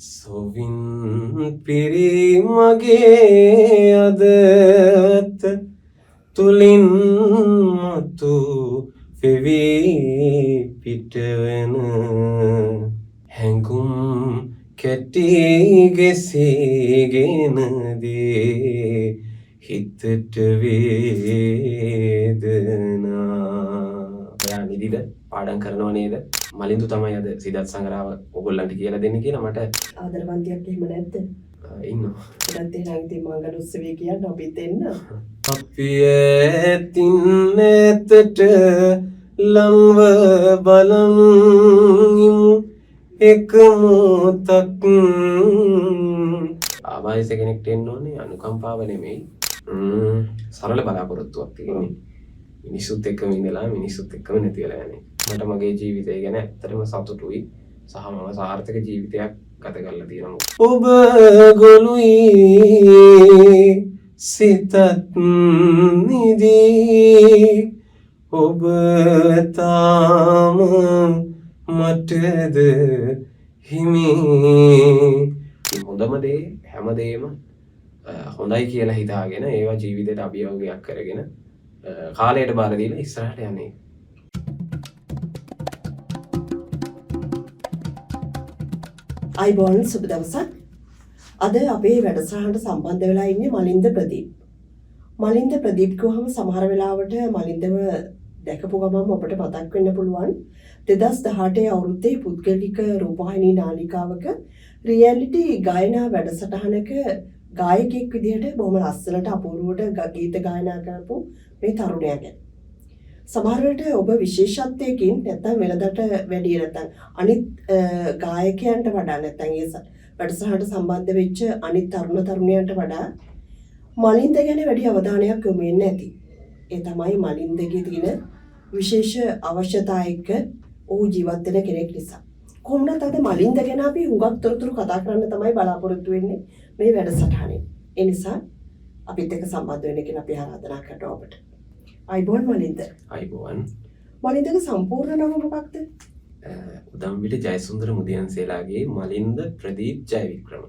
සොවින් පිරි මගේ අදත තුලින් මතු ෆෙවී පිටවන හැඟුම් කැටි ගෙසීගෙන දේ හිතට වේදනා. ඔයා නිදිද? පාඩම් කරනව නේද? මලින්දු තමයි අද සිදත් සංග්‍රහව ඔයගොල්ලන්ට කියලා දෙන්න කියලා මට. ආදර පන්තියක් එහෙම නැද්ද? ඉන්නවා. එතනත් එහෙනම් ඉතින් මංගල උත්සවය කියන්න අපිත් එන්න. අපි ඈතින් ඈතට ලංව බලන් ඉමු එක මොහොතක්. ආබාධිත කෙනෙක්ට එන්න ඕනේ අනුකම්පාව නෙමෙයි. සරල බලාපොරොත්තුවක් තියෙන්නේ. මිනිස්සුත් එක්කම ඉඳලා මිනිස්සුත් එක්කම නැති වෙලා යන්නේ. මට මගේ ජීවිතය ගැන ඇත්තටම සතුටුයි සහ මම සාර්ථක ජීවිතයක් ගත කරලා තියෙනවා. ඔබ ගොළුයි සිතත් නිදී ඔබ තාම මටද හිමි. හොඳම දේ හැමදේම හොඳයි කියලා හිතාගෙන ඒවා ජීවිතයට අභියෝගයක් කරගෙන කාලයට බාර දීලා ඉස්සරහට යන්නේ. අයිබෝන් සුබ දවසක්. අද අපේ වැඩසටහනට සම්බන්ධ වෙලා ඉන්නේ මලින්ද ප්‍රදීප්. මලින්ද ප්‍රදීප් කිව්වහම සමහර වෙලාවට මලින්දව දැකපු ගමන්ම ඔබට මතක් වෙන්න පුළුවන් 2018 අවුරුද්දේ පුද්ගලික රූපවාහිනී නාලිකාවක රියැලිටි ගායනා වැඩසටහනක ගායකයෙක් විදිහට බොහොම ලස්සනට අපූර්වට ගීත ගායනා කරපු මේ තරුණයා ගැන. සමහර වෙලට ඔබ විශේෂත්වයකින් නැත්නම් වෙනදට වැඩිය නැත්නම් අනිත් ගායකයන්ට වඩා නැත්නම් ඒ වැඩසටහනට සම්බන්ධ වෙච්ච අනිත් තරුණ තරුණියන්ට වඩා මලින්ද ගැන වැඩි අවධානයක් යොමු වෙන්නේ නැති. ඒ තමයි මලින්දගේ තියෙන විශේෂ අවශ්‍යතා එක්ක ඔහු ජීවත් වෙන කෙනෙක් නිසා. කොහොම වුණත් අද මලින්ද ගැන අපි හුඟක් තොරතුරු කතා කරන්න තමයි බලාපොරොත්තු වෙන්නේ මේ වැඩසටහනේ. ඒ නිසා අපිත් එක්ක සම්බන්ධ වෙන්න කියලා අපි ආරාධනා කරනවා ඔබට. අයිබෝන් මලින්ද. අයිබෝන්. මලින්දගේ සම්පූර්ණ නම මොකක්ද? උදම්විට ජයසුන්දර මුදියන්සේලාගේ මලින්ද ප්‍රදීප් ජයවික්‍රම.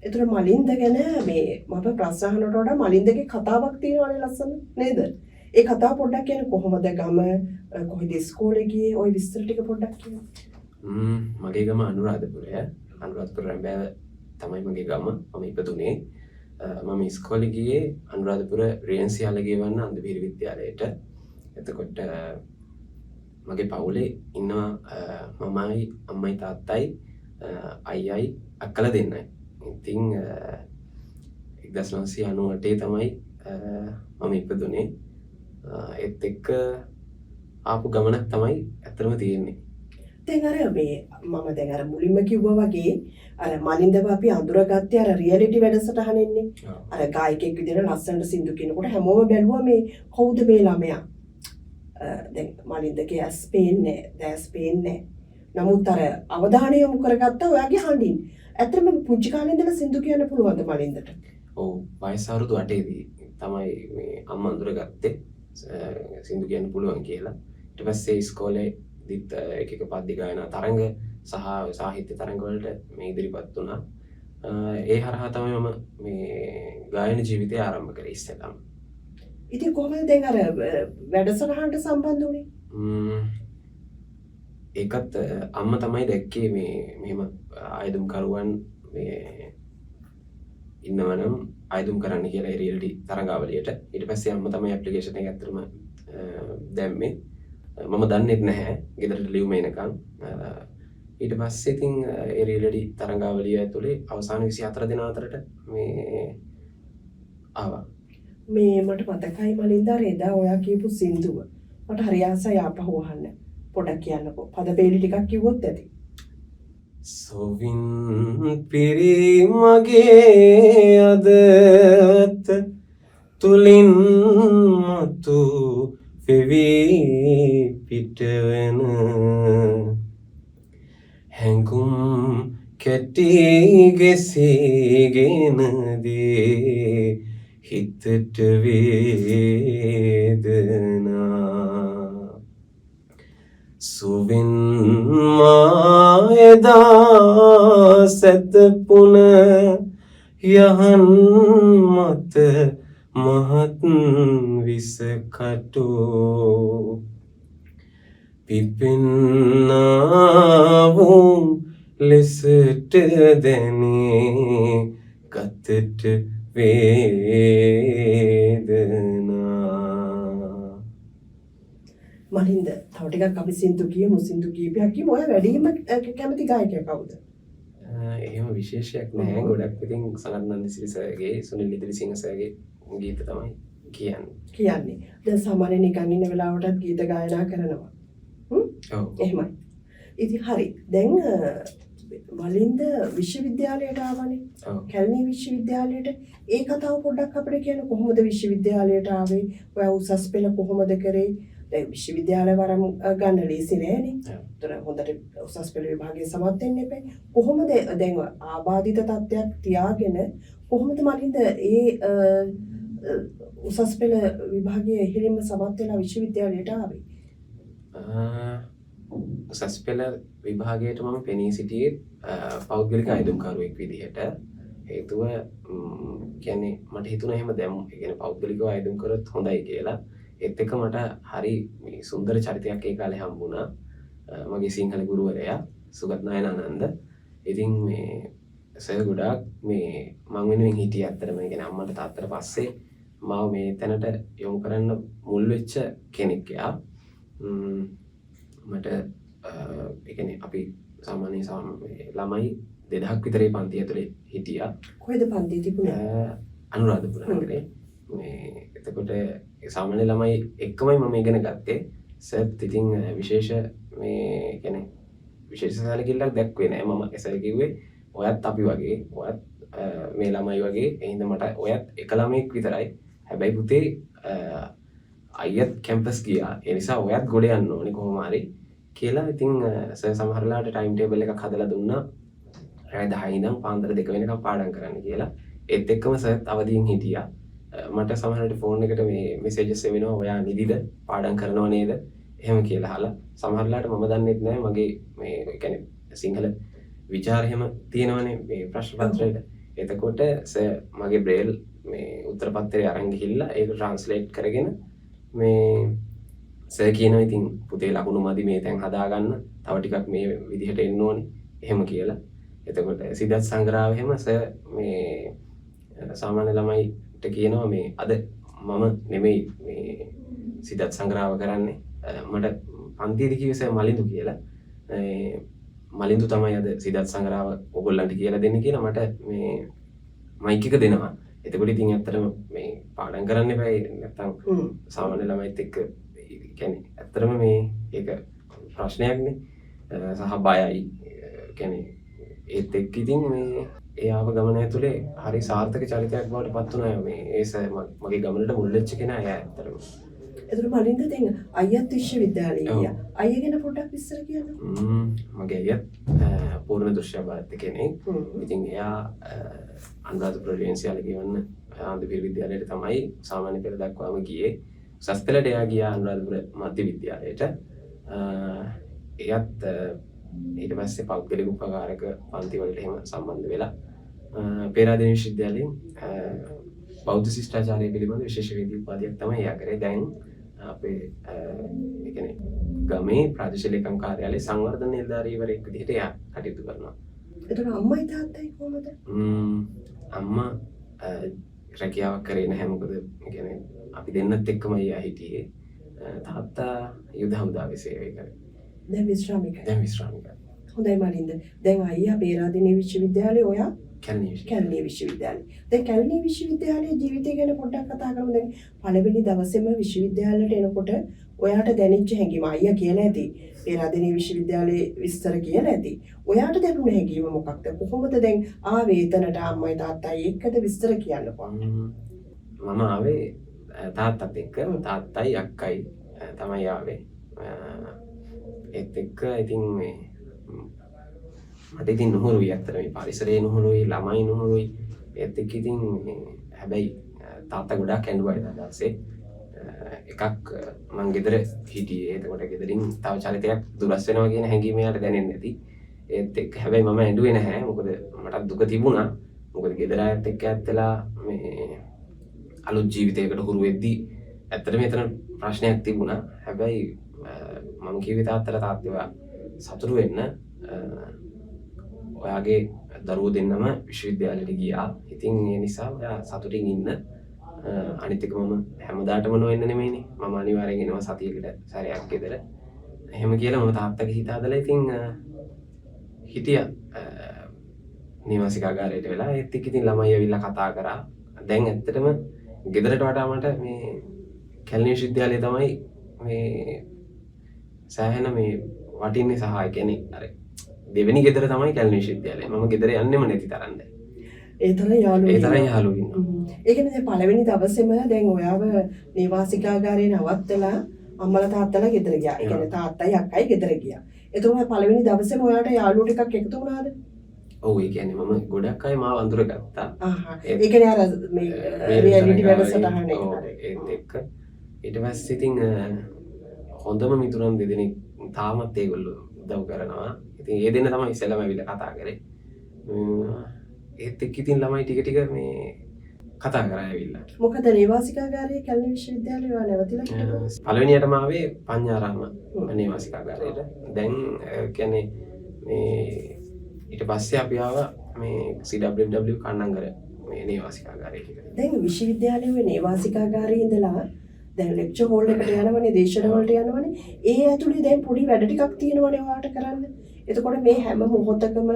එතකොට මලින්ද ගැන මේ මම ප්‍රශ්න අහනවට වඩා මලින්දගේ කතාවක් තියෙනවානේ ලස්සන නේද? ඒ කතාව පොඩ්ඩක් කියන්න කොහොමද ගම කොහෙද ඉස්කෝලේ ගියේ ওই විස්තර ටික පොඩ්ඩක් කියන්න. මගේ ගම අනුරාධපුරය. අනුරාධපුර රැඹෑව තමයි මගේ ගම. මම ඉපදුනේ. මම ඉස්කෝලේ ගියේ අනුරාධපුර රියන්සි අලගේවන්න අන්දපිහිරි විද්‍යාලයට. එතකොට මගේ පවුලේ ඉන්නවා මමයි අම්මයි තාත්තයි අයියයි අක්කලා දෙන්නයි. ඉතින් 1998 තමයි මම ඉපදුනේ. ඒත් එක්ක ආපු ගමනක් තමයි ඇත්තටම තියෙන්නේ. දැන් අර මේ මම දැන් අර මුලින්ම කිව්වා වගේ අර මලින්දව අපි අඳුරගත්තේ අර රියැලිටි වැඩසටහනෙන්නේ. අර ගායකයෙක් විදිහට ලස්සනට සින්දු කියනකොට හැමෝම බැලුවා මේ කවුද මේ ළමයා. දැන් මලින්දගේ ඇස් පේන්නේ නැහැ, දැස් පේන්නේ නැහැ. නමුත් අර අවධානය යොමු කරගත්තා ඔයාගේ හඬින්. ඇත්තටම පුංචි කාලේ ඉඳලා සින්දු කියන්න පුළුවන්ද මලින්දට? ඔව්, වයස අවුරුදු 8 තමයි මේ අම්මා අඳුරගත්තේ සින්දු කියන්න පුළුවන් කියලා. ඊට පස්සේ ඉස්කෝලේ දිත් එක එක පද්‍ය ගායනා තරඟ සහ සාහිත්‍ය තරඟ වලට මේ ඉදිරිපත් වුණා. ඒ හරහා තමයි මම මේ ගායන ජීවිතය ආරම්භ කරේ ඉස්සෙල්ලාම. ඉතින් කොහොමද දැන් අර වැඩසටහනට සම්බන්ධ වුණේ? ඒකත් අම්මා තමයි දැක්කේ මේ මෙහෙම ආයුධම් කරුවන් මේ ඉන්නවනම් ආයුධම් කරන්න කියලා ඒ රියැලිටි තරඟාවලියට. ඊට පස්සේ අම්මා තමයි ඇප්ලිකේෂන් එක ඇත්තටම දැම්මේ. මම දන්නෙත් නැහැ ගෙදරට ලියුම එනකන්. ඊට පස්සේ ඉතින් ඒ රියැලිටි තරඟාවලිය ඇතුලේ අවසාන 24 දෙනා අතරට මේ ආවා. මේ මට මතකයි මලින්ද අර එදා ඔයා කියපු සින්දුව. මට හරි ආසයි ආපහු අහන්න. පොඩක් කියන්නකෝ. පද පේලි ටිකක් කිව්වොත් ඇති. සොවින් පිරි මගේ අදත තුලින් මතු ෆෙවී පිටවන හැඟුම් කැටි ගෙසීගෙන දේ හිතට වේදනා. සුවින් මා එදා සැතපුන යහන් මත මහත් විස කටු පිපෙන්නා වූ ලෙසට දැනේ ගතට වේදනා. මලින්ද, තව ටිකක් අපි සින්දු කියමු. සින්දු කීපයක් කියමු. ඔයා වැඩිම කැමති ගායකයා කවුද? එහෙම විශේෂයක් නැහැ. ගොඩක් ඉතින් සනත් නන්දසිරි සර්ගේ, සුනිල් ඉදිරිසිංහ සර්ගේ ගීත තමයි කියන්නේ. කියන්නේ. දැන් සාමාන්‍යයෙන් නිකන් ඉන්න වෙලාවටත් ගීත ගායනා කරනවා. ඔව්. එහෙමයි. ඉතින් හරි. දැන් මලින්ද විශ්වවිද්‍යාලයට ආවනේ. ඔව්. කැලණි විශ්වවිද්‍යාලයට. ඒ කතාව පොඩ්ඩක් අපිට කියන්න, කොහොමද විශ්වවිද්‍යාලයට ආවේ? ඔයා උසස් පෙළ කොහොමද කරේ? දැන් විශ්වවිද්‍යාල වරම් ගන්න ලේසි නෑනේ. ඒතර හොඳට උසස් පෙළ විභාගයේ සමත් වෙන්න එපා. කොහොමද දැන් ආබාධිත තත්ත්වයක් තියාගෙන කොහොමද මලින්ද ඒ අ, අ, උසස් පෙළ විභාගයේ ඉහළින්ම සමත් වෙලා විශ්වවිද්‍යාලයට ආවේ? උසස් පෙළ විභාගයට මම පෙනී සිටියේ පෞද්ගලික අයදුම්කරුවෙක් විදිහට. හේතුව කියන්නේ මට හිතුණා එහෙම දැන් ඒ කියන්නේ පෞද්ගලිකව අයදුම් කරොත් හොඳයි කියලා. ඒත් එක්ක මට හරි මේ සුන්දර චරිතයක් ඒ කාලේ හම්බුණා. මගේ සිංහල ගුරුවරයා සුගත් නයනානන්ද. ඉතින් මේ සර් ගොඩාක් මේ මං වෙනුවෙන් හිටියේ ඇත්තටම. ඒ කියන්නේ අම්මට තාත්තට පස්සේ මාව මේ තැනට යොමු කරන්න මුල් වෙච්ච කෙනෙක් එයා. මට ඒ කියන්නේ අපි සාමාන්‍ය ළමයි 2000ක් විතර ඒ පන්ති ඇතුලේ හිටියා. කොහෙද පන්ති තිබුණේ? අනුරාධපුර නගරේ. මේ එතකොට ඒ සාමාන්‍ය ළමයි එක්කමයි මම ඉගෙන ගත්තේ. සර්ත් ඉතින් විශේෂ මේ කියන්නේ විශේෂ සැලකිල්ලක් දැක්ුවේ නෑ. මම සර් කිව්වේ ඔයත් අපි වගේ, ඔයත් මේ ළමයි වගේ. ඒ හින්දා මට ඔයත් එක ළමයෙක් විතරයි. හැබැයි පුතේ අයියත් කැම්පස් ගියා. ඒ නිසා ඔයත් ගොඩ යන්න ඕනේ කොහොම හරි කියලා. ඉතින් සර් සමහර වෙලාවට ටයිම් ටේබල් එකක් හදලා දුන්නා. රෑ 10 ඉඳන් පාන්දර 2 වෙනකම් පාඩම් කරන්න කියලා. ඒත් එක්කම සර්ත් අවදියෙන් හිටියා. මට සමහර වෙලාවට ෆෝන් එකට මේ මෙසේජස් එවෙනවා, ඔයා නිදිද, පාඩම් කරනව නේද එහෙම කියලා අහලා. සමහර වෙලාවට මම දන්නෙත් නෑ මගේ මේ ඒ කියන්නේ සිංහල විචාර එහෙම තියෙනවනේ මේ ප්‍රශ්න පත්‍රයට. එතකොට සර් මගේ බ්‍රේල් මේ උත්තර පත්‍රය අරන් ගිහිල්ලා ඒක ට්‍රාන්ස්ලේට් කරගෙන මේ සර් කියනවා ඉතින් පුතේ ලකුණු මදි මේ තැන් හදාගන්න, තව ටිකක් මේ විදිහට එන්න ඕනේ එහෙම කියලා. එතකොට සිදත් සංග්‍රහව එහෙම සර් මේ සාමාන්‍ය ළමයිට කියනවා මේ අද මම නෙමෙයි මේ සිදත් සංග්‍රහව කරන්නේ. මට පන්තියේදී කිව්වේ සර් මලින්දු කියලා. මේ මලින්දු තමයි අද සිදත් සංග්‍රහව ඔයගොල්ලන්ට කියලා දෙන්නේ කියලා මට මේ මයික් එක දෙනවා. එතකොට ඉතින් ඇත්තටම මේ පාඩම් කරන්න එපා, නැත්තම් සාමාන්‍ය ළමයිත් එක්ක ඒ කියන්නේ ඇත්තටම මේ ඒක ප්‍රශ්නයක්නේ. සහ බයයි. කියන්නේ ඒත් එක්ක ඉතින් මේ ඒ ආව ගමන ඇතුලේ හරි සාර්ථක චරිතයක් බවට පත් වුණා මේ ඒ සර් මගේ ගමනට මුල් වෙච්ච කෙනා එයා ඇත්තටම. එතකොට මලින්ද දැන් අයියත් විශ්වවිද්‍යාලයේ ගියා. අයියා ගැන පොඩ්ඩක් විස්තර කියන්න. මගේ අයියත් පූර්ණ දෘශ්‍ය බාධිත කෙනෙක්. ඉතින් එයා අනුරාධපුර රෙසිඩෙන්සියාල කියවන්න ආන්දපිර විද්‍යාලයට තමයි සාමාන්‍ය පෙළ දක්වාම ගියේ. උසස් පෙළට එයා ගියා අනුරාධපුර මධ්‍ය විද්‍යාලයට. එයත් ඊට පස්සේ පෞද්ගලික උපකාරක පන්ති වලට එහෙම සම්බන්ධ වෙලා පේරාදෙණිය විශ්වවිද්‍යාලයෙන් බෞද්ධ ශිෂ්ටාචාරය පිළිබඳ විශේෂ වේදී උපාධියක් තමයි එයා කරේ. දැන් අපේ ඒ කියන්නේ ගමේ ප්‍රාදේශීය ලේකම් කාර්යාලයේ සංවර්ධන නිලධාරීවරයෙක් විදිහට එයා කටයුතු කරනවා. එතකොට අම්මයි තාත්තයි කොහොමද? අම්මා රැකියාවක් කරේ නැහැ. මොකද ඒ කියන්නේ අපි දෙන්නත් එක්කම එයා හිටියේ. තාත්තා යුද හමුදාවේ සේවය කරේ. දැන් විශ්‍රාමිකයි. දැන් විශ්‍රාමිකයි. හොඳයි මලින්ද. දැන් අයියා පේරාදෙණිය විශ්වවිද්‍යාලේ, ඔයා කැලණිය විශ්වවිද්‍යාලේ. කැලණිය විශ්වවිද්‍යාලේ. දැන් කැලණිය විශ්වවිද්‍යාලයේ ජීවිතය ගැන පොඩ්ඩක් කතා කරමු. දැන් පළවෙනි දවසේම විශ්වවිද්‍යාලයට එනකොට ඔයාට දැනෙච්ච හැඟීම, අයියා කියලා ඇති. පේරාදෙණිය විශ්වවිද්‍යාලයේ විස්තර කියලා ඇති. ඔයාට දැනුණ හැඟීම මොකක්ද? කොහොමද දැන් ආවේ එතනට අම්මයි තාත්තයි එක්කද, විස්තර කියන්නකෝ. මම ආවේ තාත්තත් එක්ක. තාත්තයි අක්කයි තමයි ආවේ. ඒත් එක්ක ඉතින් මේ මට ඉතින් නුහුරුයි ඇත්තට මේ පරිසරේ නුහුරුයි, ළමයි නුහුරුයි. ඒත් එක්ක ඉතින් මේ හැබැයි තාත්තා ගොඩාක් ඇඬුවා එදා දවසේ. එකක් මං ගෙදර හිටියේ. එතකොට ගෙදරින් තව චරිතයක් දුරස් වෙනවා කියන හැඟීම එයාට දැනෙන්නේ නැති. ඒත් එක්ක හැබැයි මම ඇඬුවේ නැහැ. මොකද මටත් දුක තිබුණා. මොකද ගෙදර අයත් එක්ක ඈත් වෙලා මේ අලුත් ජීවිතයකට හුරු වෙද්දී ඇත්තටම එතන ප්‍රශ්නයක් තිබුණා. හැබැයි මම කිව්වේ තාත්තට, තාත්තේ ඔයා සතුටු වෙන්න, ඔයාගේ දරුවෝ දෙන්නම විශ්වවිද්‍යාලයට ගියා. ඉතින් ඒ නිසා ඔයා සතුටින් ඉන්න. අනිත් එක මම හැමදාටම නොඑන්න නෙමෙයිනේ. මම අනිවාර්යෙන් එනවා සතියකට සැරයක් ගෙදර. එහෙම කියලා මම තාත්තගේ හිත හදලා ඉතින් හිටියා නේවාසිකාගාරයට වෙලා. ඒත් එක්ක ඉතින් ළමයි ඇවිල්ලා කතා කරා. දැන් ඇත්තටම ගෙදරට වඩා මට මේ කැලණි විශ්වවිද්‍යාලය තමයි මේ සෑහෙන මේ වටින්නේ සහ ඒ කියන්නේ අර දෙවෙනි ගෙදර තමයි කැලණි විශ්වවිද්‍යාලය. මම ගෙදර යන්නෙම නැති තරම් දැන්. ඒ තරම් යාළුවෝ ඒ තරම් ඉන්නවා. යාළුවෝ ඉන්නවා. ඒ කියන්නේ දැන් පළවෙනි දවසේම දැන් ඔයාව නේවාසිකාගාරේ නවත්තලා අම්මලා තාත්තලා ගෙදර ගියා. ඒ කියන්නේ තාත්තයි අක්කයි ගෙදර ගියා. එතකොට පළවෙනි දවසේම ඔයාට යාළුවෝ ටිකක් එකතු වුණාද? ඔව්, ඒ කියන්නේ මම ගොඩක් අය මාව අඳුරගත්තා. ඒ කියන්නේ අර මේ රියැලිටි වැඩසටහනේ. ඔව්, ඒත් එක්ක ඊට පස්සේ ඉතින් හොඳම මිතුරන් දෙදෙනෙක් තාමත් ඒගොල්ලෝ උදව් කරනවා. ඉතින් ඒ දෙන්න තමයි ඉස්සෙල්ලාම ඇවිල්ලා කතා කරේ. ඒත් එක්ක ඉතින් ළමයි ටික ටික මේ කතා කරා ඇවිල්ලා. මොකද නේවාසිකාගාරයේ කැලණි විශ්වවිද්‍යාලේ ඔයා නැවතිලා හිටපු? පළවෙනියටම ආවේ පඤ්ඤාරාම නේවාසිකාගාරයට. දැන් කියන්නේ මේ ඊට පස්සේ අපි ආවා මේ CWW Kannangara මේ නේවාසිකාගාරයට. දැන් විශ්වවිද්‍යාලයේ නේවාසිකාගාරයේ ඉඳලා දැන් ලෙක්චර් හෝල් එකට යනවනේ, දේශන වලට යනවනේ. ඒ ඇතුලේ දැන් පොඩි වැඩ ටිකක් තියෙනවනේ ඔයාට කරන්න. එතකොට මේ හැම මොහොතකම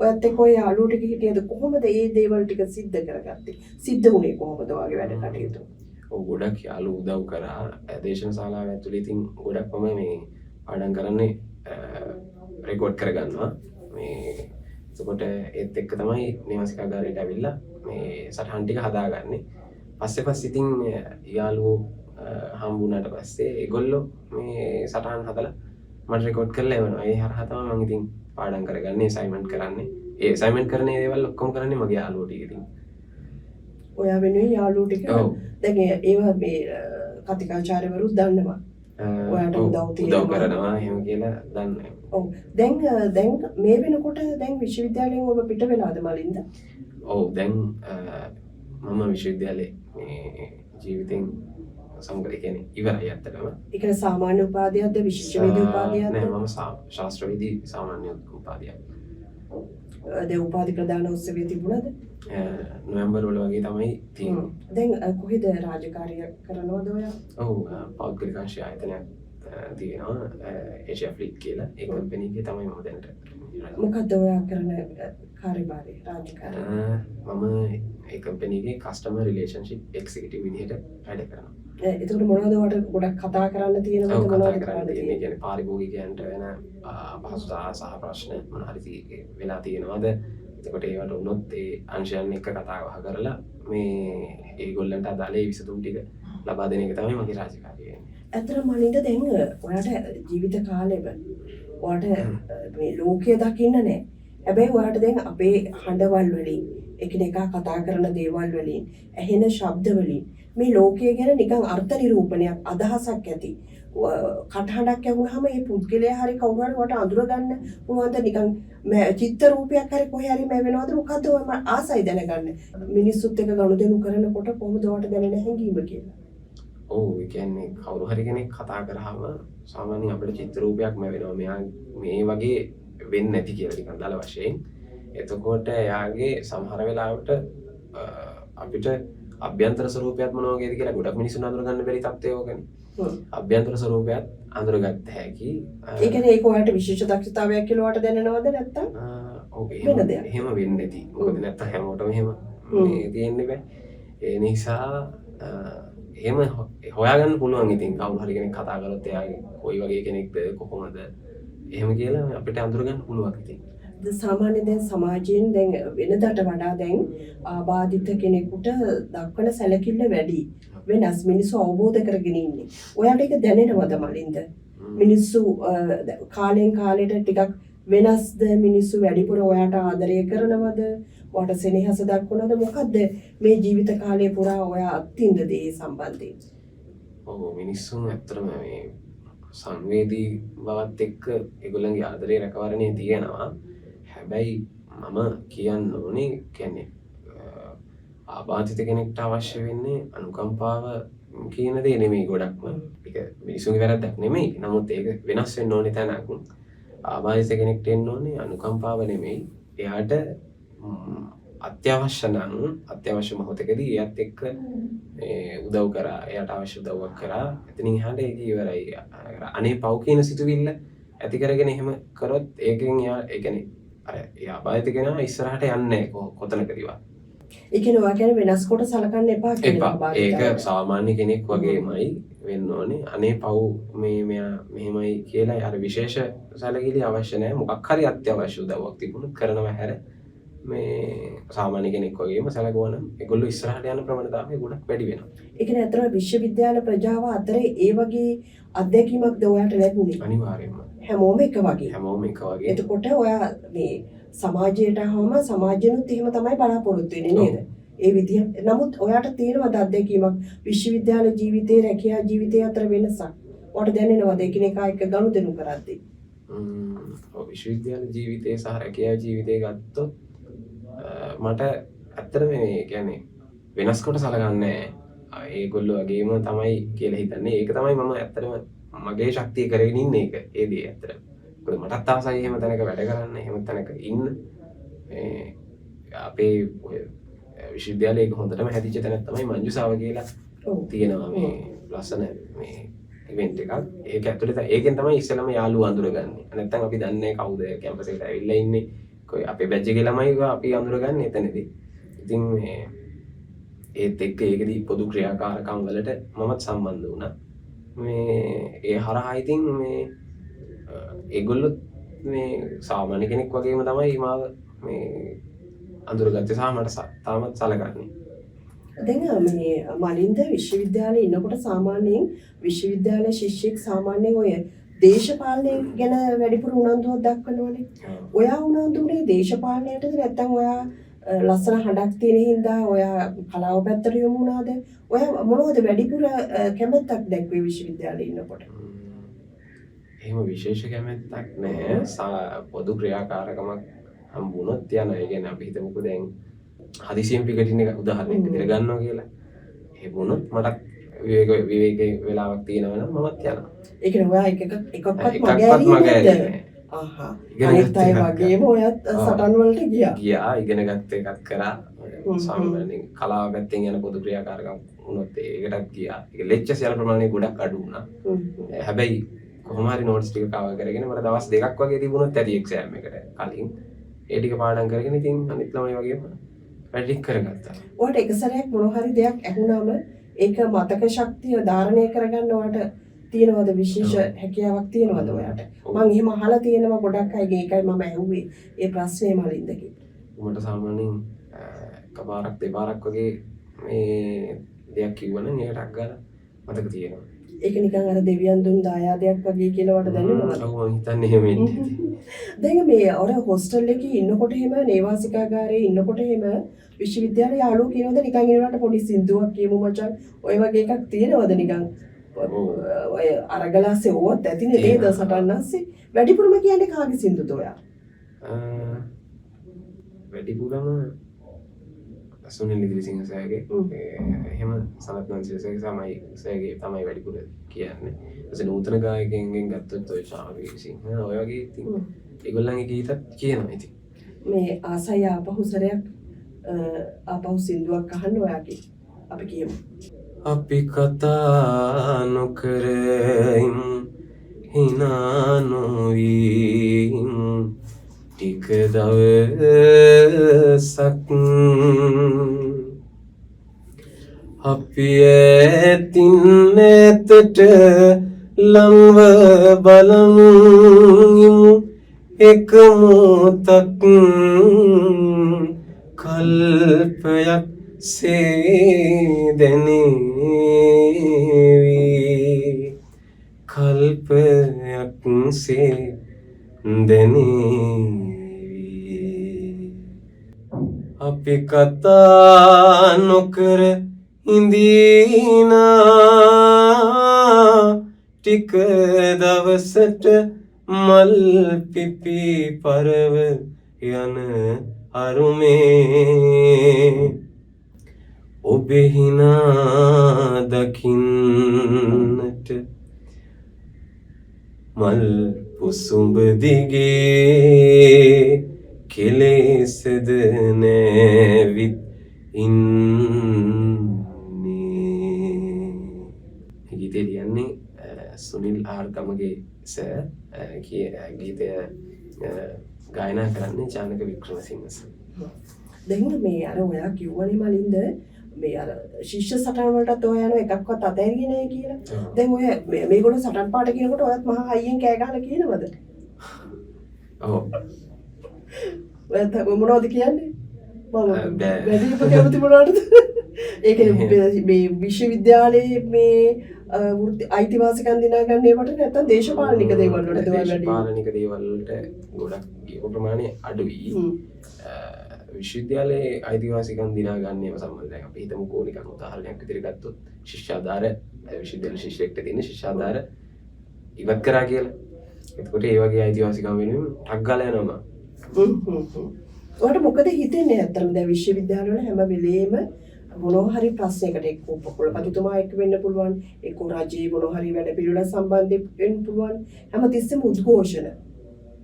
ඔයත් එක්ක ඔය යාළුවෝ ටික හිටියද? කොහොමද මේ දේවල් ටික සිද්ධ කරගත්තේ? සිද්ධ වුණේ කොහොමද ඔයාගේ වැඩ කටයුතු? ඔව්, ගොඩක් යාළුවෝ උදව් කරා. දේශන ශාලාව ඇතුලේ ඉතින් ගොඩක් මම මේ පාඩම් කරන්නේ රෙකෝඩ් කරගන්නවා. මේ එතකොට ඒත් එක්ක තමයි නේවාසිකාගාරයට ඇවිල්ලා මේ සටහන් ටික හදාගන්නේ. පස්සේ පස්සේ ඉතින් යාළුවෝ හම්බුනාට පස්සේ ඒගොල්ලෝ මේ සටහන් හදලා මට රෙකෝඩ් කරලා එවනවා. ඒ හරහා තමයි මං ඉතින් පාඩම් කරගන්නේ, ඇසයින්මන්ට් කරන්නේ. ඒ ඇසයින්මන්ට් කරන දේවල් ඔක්කොම කරන්නේ මගේ යාළුවෝ ටික ඉතින්. ඔයා වෙනුවෙන් යාළුවෝ ටික. ඔව්. දැන් ඒවා මේ කතිකාචාර්යවරුත් දන්නවා. ඔයාට උදව් උදව් තියෙනවා. කරනවා එහෙම කියලා දන්නේ. ඔව්. දැන් දැන් මේ වෙනකොට දැන් විශ්වවිද්‍යාලයෙන් ඔබ පිට වෙලාද මලින්ද? ඔව්, දැන් මම විශ්වවිද්‍යාලේ මේ ජීවිතෙන් සමග ඒ කියන්නේ ඉවරයි ඇත්තටම. ඒ කියන්නේ සාමාන්‍ය උපාධියක්ද විශිෂ්ට වේදී උපාධියක්ද? නෑ, මම ශාස්ත්‍රවේදී සාමාන්‍ය උපාධියක්. දැන් උපාධි ප්‍රදාන උත්සවය තිබුණාද? නොවැම්බර් වල වගේ තමයි තියෙන්නේ. දැන් කොහෙද රාජකාරිය කරනවද ඔයා? ඔව්, පෞද්ගලික අංශ ආයතනයක් තියෙනවා ඒෂියා ෆ්ලීට් කියලා. ඒ කම්පැනි එකේ තමයි මම දැනට. මොකද්ද ඔයා කරන කාර්යභාරය රාජකාරිය? මම ඒ කම්පැනි එකේ කස්ටමර් රිලේෂන්ෂිප් එක්සිකියුටිව් විදිහට වැඩ කරනවා. එතකොට මොනවද ඔයාට ගොඩක් කතා කරන්න තියෙනවද? ඔව්, කතා මොනවද කරන්න කරන්න තියෙන්නේ? තියෙන්නේ? කියන්නේ පාරිභෝගිකයන්ට වෙන අපහසුතා සහ ප්‍රශ්න මොන හරි වෙලා තියෙනවද? එතකොට ඒවට වුණොත් ඒ අංශයන් එක්ක කතා බහ කරලා මේ ඒගොල්ලන්ට අදාළ ඒ විසඳුම් ටික ලබා දෙන එක තමයි මගේ රාජකාරිය වෙන්නේ. ඇත්තටම මලින්ද දැන් ඔයාට ජීවිත කාලෙම ඔයාට මේ ලෝකය දකින්න නෑ. හැබැයි ඔයාට දැන් අපේ හඬවල් වලින්, එකිනෙකා කතා කරන දේවල් වලින්, ඇහෙන ශබ්ද වලින් මේ ලෝකය ගැන නිකන් අර්ථ නිරූපණයක්, අදහසක් ඇති. කටහඬක් ඇහුනහම මේ පුද්ගලයා හරි කවුරු හරි ඔයාට අඳුර ගන්න පුළුවන්ද? නිකන් චිත්ත රූපයක් හරි කොහේ හරි මැවෙනවද? මොකද්ද ඔය මම ආසයි දැනගන්න. මිනිස්සුත් එක්ක ගනුදෙනු කරනකොට කොහොමද ඔයාට දැනෙන හැඟීම කියලා? ඔව්, ඒ කියන්නේ කවුරු හරි කෙනෙක් කතා කරාම සාමාන්‍යයෙන් අපිට චිත්‍ර රූපයක් මැවෙනවා. මෙයා මේ වගේ වෙන්නේ නැති කියලා නිකන් දල වශයෙන්. එතකොට එයාගේ සමහර වෙලාවට අපිට අභ්‍යන්තර ස්වරූපයත් මොන වගේද කියලා ගොඩක් මිනිස්සුන් අඳුර ගන්න බැරි තත්ත්වය ඕකනේ. අභ්‍යන්තර ස්වරූපයත් අඳුරගත්ත හැකි. ඒ කියන්නේ ඒක ඔයාට විශේෂ දක්ෂතාවයක් කියලා ඔයාට දැනෙනවද නැත්තම්? ඔව්, වෙන දෙයක්. එහෙම වෙන්නේ නැති. මොකද නැත්තම් හැමෝටම එහෙම මේ තියෙන්න බෑ. ඒ නිසා එහෙම හොයාගන්න පුළුවන් ඉතින් කවුරු හරි කෙනෙක් කතා කරොත් එයාගේ කොයි වගේ කෙනෙක්ද කොහොමද එහෙම කියලා අපිට අඳුරගන්න පුළුවන් ඉතින්. සාමාන්‍ය දැන් සමාජයෙන් දැන් වෙනදට වඩා දැන් ආබාධිත කෙනෙකුට දක්වන සැලකිල්ල වැඩි. වෙනස් මිනිස්සු අවබෝධ කරගෙන ඉන්නේ. ඔයාට ඒක දැනෙනවද මලින්ද? මිනිස්සු කාලෙන් කාලෙට ටිකක් වෙනස්ද? මිනිස්සු වැඩිපුර ඔයාට ආදරය කරනවද? ඔයාට සෙනෙහස දක්වනවද? මොකද්ද මේ ජීවිත කාලය පුරා ඔයා අත්විඳ දේ සම්බන්ධයෙන්? ඔව්, මිනිස්සුන් ඇත්තටම මේ සංවේදී බවත් එක්ක ඒගොල්ලන්ගේ ආදරේ රැකවරණය තියෙනවා. හැබැයි මම කියන්න ඕනේ කියන්නේ ආබාධිත කෙනෙක්ට අවශ්‍ය වෙන්නේ අනුකම්පාව කියන දේ නෙමෙයි ගොඩක්ම. ඒක මිනිසුන්ගේ වැරද්දක් නෙමෙයි. නමුත් ඒක වෙනස් වෙන්න ඕනේ තැනක්. ආබාධිත කෙනෙක්ට එන්න ඕනේ අනුකම්පාව නෙමෙයි. එයාට අත්‍යවශ්‍ය නම් අත්‍යවශ්‍ය මොහොතකදී එයාත් එක්ක මේ උදව් කරා, එයාට අවශ්‍ය උදව්වක් කරා. එතනින් එහාට ඒක ඉවරයි. අනේ පව් කියන සිතුවිල්ල ඇති කරගෙන එහෙම කරොත් ඒකෙන් එයා, ඒ කියන්නේ අර ඒ ආබාධිත කෙනා ඉස්සරහට යන්නේ නැහැ කොතනකදීවත්. ඒ කියන්නේ ඔයා කියන්නේ වෙනස් කොට සලකන්න එපා කියන එපා. ඒක සාමාන්‍ය කෙනෙක් වගේමයි වෙන්න ඕනේ. අනේ පව් මේ මෙයා මෙහෙමයි කියලා අර විශේෂ සැලකිලි අවශ්‍ය නැහැ. මොකක් හරි අත්‍යවශ්‍ය උදව්වක් තිබුණොත් කරනවා හැර මේ සාමාන්‍ය කෙනෙක් වගේම සැලකුවා නම් ඒගොල්ලෝ ඉස්සරහට යන ප්‍රවණතාවය ගොඩක් වැඩි වෙනවා. ඒ කියන්නේ අතර විශ්වවිද්‍යාල ප්‍රජාව අතරේ ඒ වගේ අත්දැකීමක්ද ඔයාට ලැබුණේ? අනිවාර්යයෙන්ම. හැමෝම එක වගේ. හැමෝම එක වගේ. එතකොට ඔයා මේ සමාජයට ආවම සමාජෙනුත් එහෙම තමයි බලාපොරොත්තු වෙන්නේ නේද? ඒ විදිහ. නමුත් ඔයාට තියෙනවද අත්දැකීමක් විශ්වවිද්‍යාල ජීවිතේ රැකියා ජීවිතේ අතර වෙනසක්? ඔයාට දැනෙනවද එකිනෙකා එක්ක ගනුදෙනු කරද්දී? ඔව්, විශ්වවිද්‍යාල ජීවිතේ සහ රැකියා ජීවිතේ ගත්තොත් මට ඇත්තටම මේ කියන්නේ වෙනස් කොට සලකන්නේ නෑ. ඒගොල්ලෝ වගේම තමයි කියලා හිතන්නේ. ඒක තමයි මම ඇත්තටම මගේ ශක්තිය කරගෙන ඉන්නේ ඒක. ඒ දේ ඇත්තටම. මොකද මටත් ආසයි එහෙම තැනක වැඩ කරන්න, එහෙම තැනක ඉන්න. මේ අපේ ඔය විශ්වවිද්‍යාලයේ ඒක හොඳටම හැදිච්ච තැනක් තමයි මංජුසාව කියලා තියෙනවා මේ ලස්සන මේ ඉවෙන්ට් එකක්. ඒක ඇතුලේ ඒකෙන් තමයි ඉස්සෙල්ලාම යාළුවෝ අඳුරගන්නේ. නැත්තම් අපි දන්නේ කවුද කැම්පස් එකට ඇවිල්ලා ඉන්නේ. කොයි අපේ බැච් එකේ ළමයි අපි අඳුරගන්නේ එතනදී. ඉතින් මේ ඒත් එක්ක ඒකෙදි පොදු ක්‍රියාකාරකම් වලට මමත් සම්බන්ධ වුණා. මේ ඒ හරහා ඉතින් මේ ඒගොල්ලොත් මේ සාමාන්‍ය කෙනෙක් වගේම තමයි මාව මේ අඳුරගත්තේ සහ මට තාමත් සලකන්නේ. දැන් මේ මලින්ද විශ්වවිද්‍යාලේ ඉන්නකොට සාමාන්‍යයෙන් විශ්වවිද්‍යාල ශිෂ්‍යෙක් සාමාන්‍යයෙන් ඔය දේශපාලනය ගැන වැඩිපුර උනන්දුවක් දක්වනවනේ. ඔයා උනන්දු වුණේ දේශපාලනයටද නැත්නම් ඔයා ලස්සන හඬක් තියෙන හින්දා ඔයා කලාව පැත්තට යොමු වුණාද? ඔයා මොනවද වැඩිපුර කැමැත්තක් දැක්වේ විශ්වවිද්‍යාලේ ඉන්නකොට? එහෙම විශේෂ කැමැත්තක් නෑ. පොදු ක්‍රියාකාරකමක් හම්බුනොත් යනවා. ඒ කියන්නේ අපි හිතමුකෝ දැන් හදිසියෙන් පිකටින් එක උදාහරණයක් විදිහට ගන්නවා කියලා. එහෙම වුණොත් මටත් විවේක වෙලාවක් තියෙනවා නම් මමත් යනවා. ඒ කියන්නේ ඔයා එකක්වත් මග ඇරියේ නැද්ද? ආහා. අනිත් අය වගේම ඔයත් සටන් වලට ගියා. ගියා, ඉගෙන ගත්ත එකත් කරා. සාමාන්‍යයෙන් කලාව පැත්තෙන් යන පොදු ක්‍රියාකාරකම් වුණොත් ඒකටත් ගියා. ඒක ලෙක්චර්ස් යන ප්‍රමාණය ගොඩක් අඩු වුණා. හැබැයි කොහොම හරි නෝට්ස් ටික කවර් කරගෙන මට දවස් දෙකක් වගේ තිබුණොත් ඇති එක්සෑම් එකට කලින්. ඒ ටික පාඩම් කරගෙන ඉතින් අනිත් ළමයි වගේම වැඩ ටික කරගත්තා. ඔයාට එක සැරයක් මොන හරි දෙයක් ඇහුනම ඒක මතක ශක්තිය ධාරණය කරගන්න ඔයාට තියෙනවද විශේෂ හැකියාවක් තියෙනවද ඔයාට? මං එහෙම අහලා තියෙනවා ගොඩක් අයගේ, ඒකයි මම ඇහුවේ ඒ ප්‍රශ්නේ මලින්දගේ. මට සාමාන්‍යයෙන් එකපාරක් දෙපාරක් වගේ මේ දෙයක් කිව්වනම් ඒක ටක් ගාලා මතක තියෙනවා. ඒක නිකන් අර දෙවියන් දුන් දායාදයක් වගේ කියලා වට දැනෙනවද? ඔව්, මං හිතන්නේ එහෙම වෙන්නේ ඇති. දැන් මේ අර හොස්ටල් එකේ ඉන්නකොට එහෙම නේවාසිකාගාරයේ ඉන්නකොට එහෙම විශ්වවිද්‍යාලේ යාළුවෝ කියනවද නිකන් ඒ වුණාට පොඩි සින්දුවක් කියමු මචං ඔය වගේ එකක් තියෙනවද නිකන්? ඔය අරගලාසේ ඕවත් ඇතිනේ නේද සටන් අස්සේ? වැඩිපුරම කියන්නේ කාගේ සින්දුද ඔයා? වැඩිපුරම සුනිල් ඉදිරිසිංහ සර්ගේ, එහෙම සනත් නන්සිර සර්ගේ සමයි සර්ගේ තමයි වැඩිපුර කියන්නේ. ඊපස්සේ නූතන ගායකයන්ගෙන් ගත්තොත් ඔය ශාම වීරසිංහ ඔය වගේ ඉතින් ඒගොල්ලන්ගේ ගීතත් කියනවා ඉතින්. මේ ආසයි ආපහු සැරයක් ආපහු සින්දුවක් අහන්න ඔයාගේ. අපි කියමු. අපි කතා නොකර ඉමු, හිනා නොවී ඉමු ටික දවසක්. අපි ඈතින් ඈතට ලංව බලන් ඉමු එක මොහොතක්. කල්පයක් සේ දැනේවි, කල්පයක් සේ දැනේවි. අපි කතා නොකර ඉඳීනා ටික දවසට මල් පිපි පරව යන අරුමේ ඔබේ හිනා දකින්නට මල් පුසුඹ දිගේ කෙලෙසද නෑවිත් ඉන්නේ. මේ ගීතය ලියන්නේ සුනිල් ආර් ගමගේ සර්. ගීතය ගායනා කරන්නේ ජානක වික්‍රමසිංහ සර්. දැන් මේ අර ඔයා කිව්වනේ මලින්ද, මේ අර ශිෂ්‍ය සටන් වලටත් ඔයා යනවා එකක්වත් අතෑරියේ නෑ කියලා. දැන් ඔය මේගොල්ලෝ සටන් පාට කියනකොට ඔයත් මහා හයියෙන් කෑ ගහලා කියනවද? ඔව්. ඔයත් මොනවද කියන්නේ? මම බෑ. වැඩිම කැමති මොනවටද? ඒ කියන්නේ මේ විශ්වවිද්‍යාලයේ මේ වෘත්ති අයිතිවාසිකම් දිනා ගන්න ඒවට නැත්නම් දේශපාලනික දේවල් වලටද ඔයා වැඩි? දේශපාලනික දේවල් වලට ගොඩක් ගියපු ප්‍රමාණය අඩුයි. විශ්වවිද්‍යාලයේ අයිතිවාසිකම් දිනා ගන්න ඒවා සම්බන්ධයෙන් අපි හිතමුකෝ නිකන් උදාහරණයක් විදිහට ගත්තොත් ශිෂ්‍යාධාර, විශ්වවිද්‍යාල ශිෂ්‍යයෙක්ට තියෙන ශිෂ්‍යාධාර ඉවත් කරා කියලා. එතකොට ඒ වගේ අයිතිවාසිකම් වෙනුවෙන් ටක් ගාලා යනවා මම. හ්ම් හ්ම් හ්ම්. ඔයාලට මොකද හිතෙන්නේ ඇත්තටම දැන් විශ්වවිද්‍යාලවල හැම වෙලේම මොනවා හරි ප්‍රශ්නයකට එක්ක කුලපතිතුමා එක්ක වෙන්න පුළුවන්, එක්ක රජයේ මොනවා හරි වැඩ පිළිවෙල සම්බන්ධ වෙන්න පුළුවන්, හැමතිස්සෙම උද්ඝෝෂණ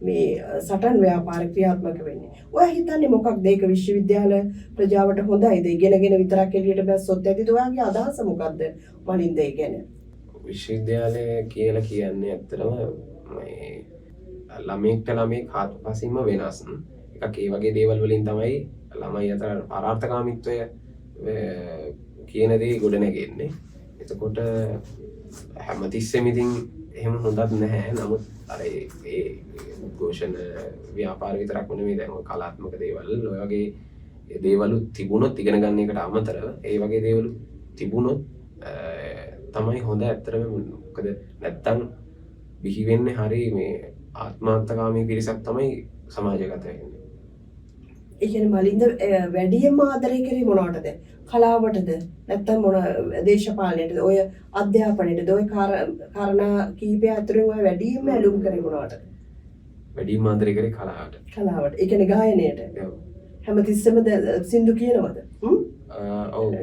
මේ සටන් ව්‍යාපාර ක්‍රියාත්මක වෙන්නේ. ඔයා හිතන්නේ මොකක්ද ඒක විශ්වවිද්‍යාල ප්‍රජාවට හොඳයිද? ඉගෙනගෙන විතරක් එළියට බැස්සොත් ඇතිද? ඔයාගේ අදහස මොකක්ද මලින්ද ඒ ගැන? විශ්වවිද්‍යාලය කියලා කියන්නේ ඇත්තටම මේ ළමයෙක්ට ළමයෙක් හාත්පසින්ම වෙනස් එකක්. ඒ වගේ දේවල් වලින් තමයි ළමයි අතර පරාර්ථකාමීත්වය කියන දේ ගොඩ නැගෙන්නේ. එතකොට හැමතිස්සෙම ඉතින් එහෙම හොඳක් නැහැ. නමුත් අර ඒ උද්ඝෝෂණ ව්‍යාපාර විතරක්ම නෙමෙයි, දැන් ඔය කලාත්මක දේවල් ඔය වගේ දේවලුත් තිබුණොත් ඉගෙන ගන්න එකට අමතරව ඒ වගේ දේවලුත් තිබුණොත් තමයි හොඳ ඇත්තටම. මොකද නැත්තම් බිහි වෙන්නේ හරි මේ ආත්මාර්ථකාමී පිරිසක් තමයි සමාජගත වෙන්නේ. ඒ කියන්නේ මලින්ද වැඩියෙන්ම ආදරය කරේ මොනවටද? කලාවටද? නැත්තම් මොන දේශපාලනයටද? ඔය අධ්‍යාපනයටද? ඔය කාරණා කීපය අතරින් ඔය වැඩියෙන්ම ඇලුම් කරේ මොනවටද? වැඩියෙන්ම ආදරය කරේ කලාවට. කලාවට. ඒ කියන්නේ ගායනයට. ඔව්. හැමතිස්සෙම සින්දු කියනවද? ඔව්.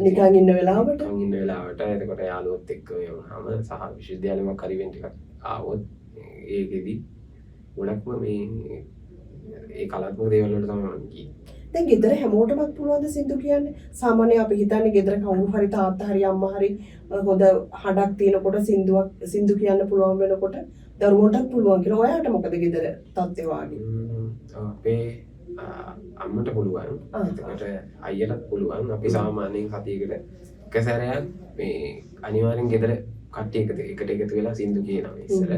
නිකන් ඉන්න වෙලාවට? නිකන් ඉන්න වෙලාවට. එතකොට යාළුවොත් එක්ක වුණාම සහ විශ්වවිද්‍යාලෙ මොකක් හරි ඉවෙන්ට් එකක් ආවොත් ඒකෙදි ගොඩක්ම මේ ඒ කලාත්මක දේවල් වලට තමයි මම ගියේ. දැන් ගෙදර හැමෝටමත් පුළුවන් ද සින්දු කියන්න? සාමාන්‍යයෙන් අපි හිතන්නේ ගෙදර කවුරු හරි තාත්තා හරි අම්මා හරි හොඳ හඬක් තියෙනකොට සින්දු කියන්න පුළුවන් වෙනකොට දරුවන්ටත් පුළුවන් කියලා. ඔයාට මොකද ගෙදර තත්ත්වය වාගේ? අපේ අම්මට පුළුවන්. එතකොට අයියටත් පුළුවන්. අපි සාමාන්‍යයෙන් සතියකට එක සැරයක් මේ අනිවාර්යෙන් ගෙදර කට්ටිය එකට එකතු වෙලා සින්දු කියනවා ඉස්සර.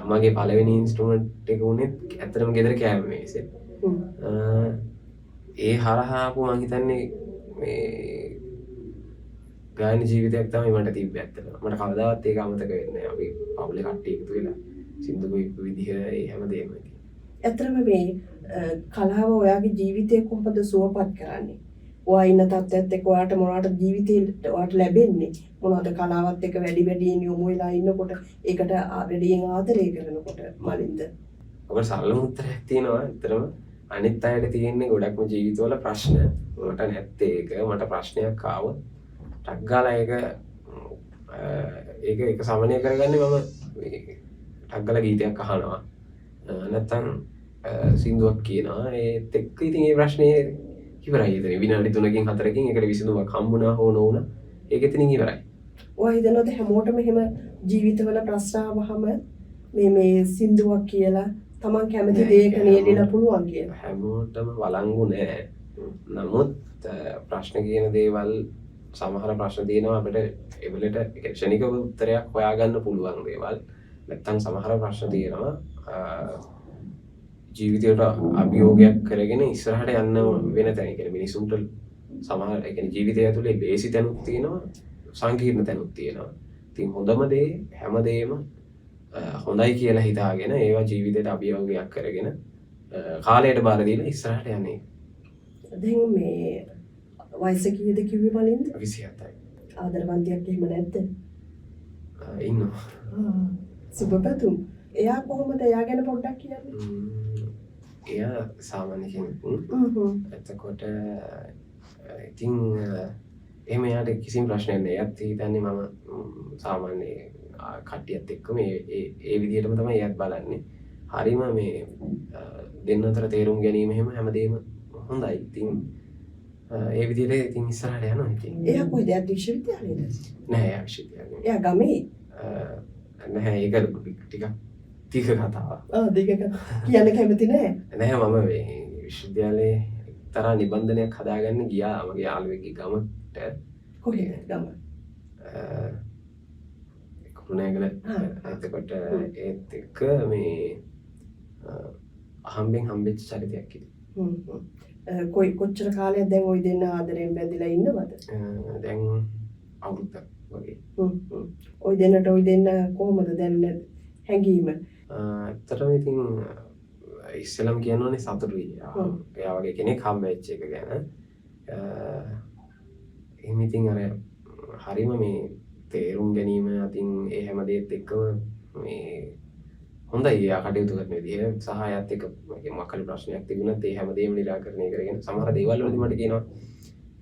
අම්මගේ පළවෙනි ඉන්ස්ට්‍රුමන්ට් එක වුණෙත් ඇත්තටම ගෙදර කෑම මේසෙ. ඒ හරහා ආපු මං හිතන්නේ මේ ගායන ජීවිතයක් තමයි මට තිබ්බේ ඇත්තටම. මට කවදාවත් ඒක අමතක වෙන්නේ නෑ. අපි පවුලේ කට්ටිය එකතු වෙලා සින්දු කියපු විදිහ ඒ හැමදේම ඉතින්. ඇත්තටම මේ කලාව ඔයාගේ ජීවිතය කොහොමද සුවපත් කරන්නේ? ඔයා ඉන්න තත්ත්වයත් එක්ක ඔයාට මොනවට ජීවිතේ ඔයාට ලැබෙන්නේ? මොනවද කලාවත් එක්ක වැඩි වැඩියෙන් යොමු වෙලා ඉන්නකොට ඒකට වැඩියෙන් ආදරය කරනකොට මලින්ද? ඔකට සරලම උත්තරයක් තියෙනවා ඇත්තටම. අනිත් අයට තියෙන්නේ ගොඩක්ම ජීවිතවල ප්‍රශ්න. මට නැත්තේ ඒක. මට ප්‍රශ්නයක් ආවොත් ටක් ගාලා ඒක ඒක සමනය කරගන්නේ මම මේ ටක් ගාලා ගීතයක් අහනවා. නැත්තම් සින්දුවක් කියනවා. ඒත් එක්ක ඉතින් ඒ ප්‍රශ්නේ ඉවරයි. එතන විනාඩි 3කින් 4කින් ඒකට විසඳුමක් හම්බුණා හෝ නොවුණා ඒක එතනින් ඉවරයි. ඔයා හිතනවද හැමෝටම එහෙම ජීවිතවල ප්‍රශ්න ආවහම මේ සින්දුවක් කියලා තමන් කැමති දේක නියැලෙන්න පුළුවන් කියලා? හැමෝටම වළංගු නෑ. නමුත් ප්‍රශ්න කියන දේවල් සමහර ප්‍රශ්න තියෙනවා අපිට එවලට ඒ කියන්නේ ක්ෂණිකව උත්තරයක් හොයාගන්න පුළුවන් දේවල්. නැත්තම් සමහර ප්‍රශ්න තියෙනවා ජීවිතයට අභියෝගයක් කරගෙන ඉස්සරහට යන්න වෙන තැන. ඒ කියන්නේ මිනිසුන්ට සමහර ඒ කියන්නේ ජීවිතය ඇතුලේ ලේසි තැනුත් තියෙනවා, සංකීර්ණ තැනුත් තියෙනවා. ඉතින් හොඳම දේ හැමදේම හොඳයි කියලා හිතාගෙන ඒවා ජීවිතයට අභියෝගයක් කරගෙන කාලයට බාර දීලා ඉස්සරහට යන්නේ. දැන් මේ වයස කීයද කිව්වේ මලින්ද? 27යි. ආදරවන්තියක් එහෙම නැද්ද? ඉන්නවා. සුබ පැතුම්. එයා කොහොමද? එයා ගැන පොඩ්ඩක් කියන්න. එයා සාමාන්‍ය කෙනෙක්. එතකොට ඉතින් එහෙම එයාට කිසිම ප්‍රශ්නයක් නෑ. එයාත් හිතන්නේ මම සාමාන්‍ය කට්ටියත් එක්කම ඒ ඒ ඒ විදිහටම තමයි එයාත් බලන්නේ. හරිම මේ දෙන්න අතර තේරුම් ගැනීම එහෙම හැමදේම හොඳයි. ඉතින් ඒ විදිහට ඉතින් ඉස්සරහට යනවා ඉතින්. එයා කොහෙද? එයා විශ්වවිද්‍යාලේද? නෑ, එයා විශ්වවිද්‍යාලේ. එයා ගමේ? නැහැ, ඒක ටිකක් දීර්ඝ කතාවක්. ආ, දීර්ඝ කතාවක්. කියන්න කැමති නෑ. නැහැ, මම මේ විශ්වවිද්‍යාලයේ එක්තරා නිබන්ධනයක් හදාගන්න ගියා මගේ යාළුවෙක්ගේ ගමට. කොහෙද ගම? කුරුණෑගල. එතකොට ඒත් එක්ක මේ අහම්බෙන් හම්බෙච්ච චරිතයක් ඉතින්. කොයි කොච්චර කාලයක් දැන් ඔය දෙන්න ආදරෙන් බැඳිලා ඉන්නවද? දැන් අවුරුද්දක් වගේ. ඔය දෙන්නට ඔය දෙන්න කොහොමද දැන් හැඟීම? ඇත්තටම ඉතින් ඉස්සෙල්ලම කියන්න ඕනේ සතුටුයි. එයා වගේ කෙනෙක් හම්බ වෙච්ච එක ගැන. එහෙම ඉතින් අර හරිම මේ තේරුම් ගැනීම අතින් ඒ හැම දේත් එක්කම මේ හොඳයි එයා කටයුතු කරන විදිහ සහ එයාත් එක්ක මොකක් හරි ප්‍රශ්නයක් තිබුණත් ඒ හැම දේම නිරාකරණය කරගෙන සමහර දේවල් වලදී මට කියනවා